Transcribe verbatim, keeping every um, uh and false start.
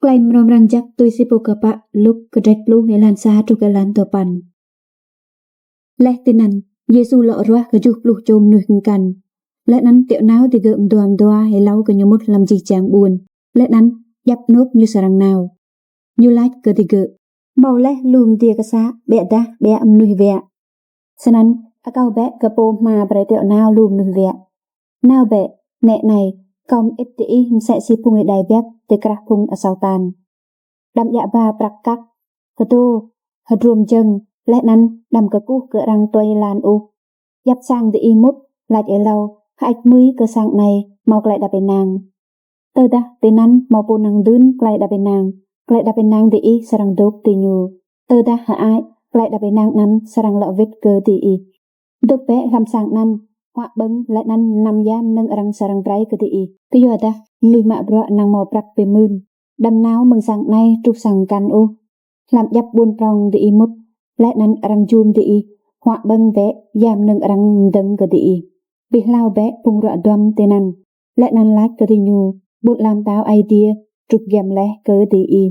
Klei mrâo mrang jăk tui si pô kpă Luk kdrêč pluh êlan sa truh kơ êlan dua păn. Leh tinăn, Yêsu lŏ ruah kjuh pluh čô mnuih mkăn. Leh anăn tiŏ nao digơ̆ mdua mdua êlâo kơ ñu mŭt hlăm jih jang ƀuôn. Leh anăn djăp anôk ñu srăng nao. Ñu lač kơ digơ̆: Mâo leh lu mdiê ksă, ƀiădah ƀiă mnuih wiă. Snăn, akâo bĕ kơ pô hma brei tiŏ nao lu mnuih wiă. Nao bĕ, nĕ anei, kâo mơĭt diih msĕ si phung êđai biăp ti krah phung asâo tan. Đăm djă ba prăk kăk, kdô, hdruôm jơ̆ng, leh anăn đăm kkuh kơ arăng tue êlan ôh. Djăp sang diih mŭt, lač êlâo: Hơêč hmưi kơ sang anei mâo klei êđăp ênang. Tơdah tinăn mâo pô năng dưn klei êđăp ênang, klei êđăp ênang diih srăng dôk ti ñu. Tơdah hơăi, klei êđăp ênang anăn srăng lŏ wĭt kơ diih. Dôk bĕ hlăm sang anăn, huă ƀơ̆ng leh anăn mnăm ya mnơ̆ng arăng srăng brei kơ diih. Kyuadah mnuih mă bruă năng mâo prăk bi mưn. Đăm nao mơ̆ng sang anei truh sang mkăn ôh. Hlăm djăp ƀuôn prŏng diih mŭt, leh anăn arăng jum diih, huă ƀơ̆ng bĕ ya mnơ̆ng arăng mdơ̆ng kơ diih. Bi hlao bĕ phung ruă duam tinăn, leh anăn lač kơ diñu: Ƀuôn ala mtao Aê Diê truh giăm leh kơ diih.